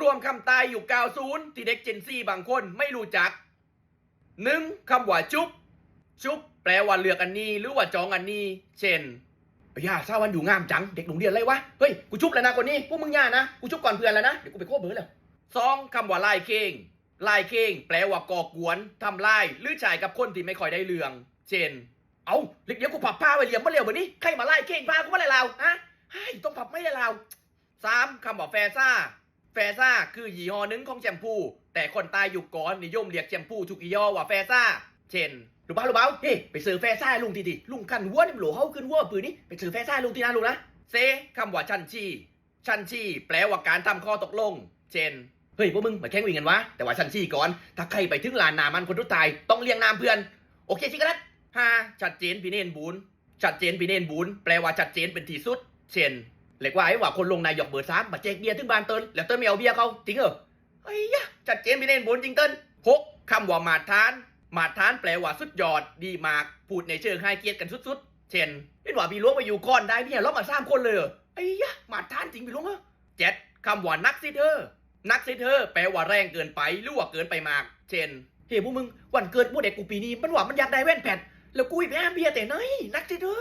ພວກຄຳຕາຍຍຸກເກົ້າສູນ ທີ່ເດັກເຈນຊີບາງຄົນໄມ່ຮູ້ຈັກ. ໜຶ່ງ ຄຳວ່າ ຈຸບ ຈຸບ ແປວ່າເລືອກອັນນີ້ ຫຼືວ່າຈອງອັນນີ້. ເຊັ່ນ ຢ່າ ຊາວອັນຢູ່ງາມຈັງ ເດັກໂຮງຮຽນເລີຍວະ. ເຮີ້ຍ ກູຈຸບແລ້ວນະຄົນນີ້ ພວກມຶງຢ່ານະ ກູຈຸບກ່ອນເພື່ອນແລ້ວນະ ດຽວກູໄປໂຄບເບີແລ້ວ. ສອງ ຄຳວ່າ ລາຍເຄງ ລາຍເຄງ ແປວ່າກໍ່ກວນ ທຳລາຍ ຫຼືໃຊ້ກັບຄົນທີ່ໄມ່ຄ່ອຍໄດ້ເລື່ອງ. ເຊັ່ນ ເອົ້າ ເລັກດຽວກູພັບຜ້າໄວ້ຫຼຽມໝົດແລ້ວ ບາດນີ້ໃຜມາລາຍເຄງຜ້າກູມາແລ້ວລາວ ຮະ ຮາຍ ຕ້ອງພັບໃໝ່ແລ້ວລາວ. ສາມ ຄຳວ່າ ແຟຊາ ແຟຊາ ຄືຍີ່ຫໍ້ໜຶ່ງຂອງແຊມພູ ແຕ່ຄົນຕາຍຍຸກກ່ອນນິຍົມລຽກແຊມພູທຸກຍີ່ຫໍ້ວ່າແຟຊາ. ເຊັ່ນ ລູກບ່າວ ລູກບ່າວ ເຮ ໄປເຊີແຟຊາໃຫ້ລຸງທີ ລຸງຄັນຫົວນີ້ ໂຫຼເຮົາຂຶ້ນຫົວປຶ້ຍນີ້ ໄປເຊີແຟຊາໃຫ້ລຸງທີນະ ລູກນະ. ສີ່ ຄຳວ່າ ຊັ້ນຊີ ຊັ້ນຊີ ແປວ່າການທຳຂໍ້ຕົກລົງ. ເຊັ່ນ ເຮີ້ຍ ພວກມຶງມາແຂ່ງວິ່ງກັນຫວາ ແຕ່ວ່າຊັ້ນຊີ້ກ່ອນ ຖ້າໃຜໄປເຖິງລ້ານນ້ຳມັນຄົນສຸດທ້າຍ ຕ້ອງລ້ຽງນ້ຳເພື່ອນ. ໂອເຄ ຊິກະລັດ. ຫ້າ ຊັດເຈນ ພິເນນບູນ ຊັດເຈນ ພິເນນບູນ ແປວ່າຊັດເຈນເປັນທີ່ສຸດ. ເຊັ່ນ ເລັກວ່າ ໄອ້ວ່າຄົນລົງນາຍົກເບີສາມ ມາແຈກເບຍເຖິງບ້ານເຕີນ ແລ້ວເຕີນໄມ່ເອົາເບຍເຂົາ ຈິງເອີ. ໄອ້ຍະ ຊັດເຈນ ພິເນນບູນ ຈິງເຕີນ. ຫົກ ຄຳວ່າ ມາດຖານ ມາດຖານ ແປວ່າສຸດຍອດ ດີມາກ ພູດໃນເຊີງໃຫ້ກຽດກັນສຸດໆ. ເຊັ່ນ ເຫັນວ່າພີ່ຫຼວງໄປຢູ່ກ່ອນ ໄດ້ເມຍລາວມາສາມຄົນເລີຍ. ໄອ້ຍະ ມາດຖານຈິງ ພີ່ຫຼວງເອີ. ເຈັດ ຄຳວ່າ ໜັກຊິດເຮີ ໜັກຊິດເຮີ ແປວ່າແຮງເກີນໄປ ຫຼືວ່າເກີນໄປມາກ. ເຊັ່ນ ເຮ ພວກມຶງ ວັນເກີດໝູ່ເດັກກູປີນີ້ ມັນວ່າມັນຢາກໄດ້ແວ່ນແພັດ ແລ້ວກູໄປຫາເບຍແຕ່ໃນ ໜັກຊິດເຮີ.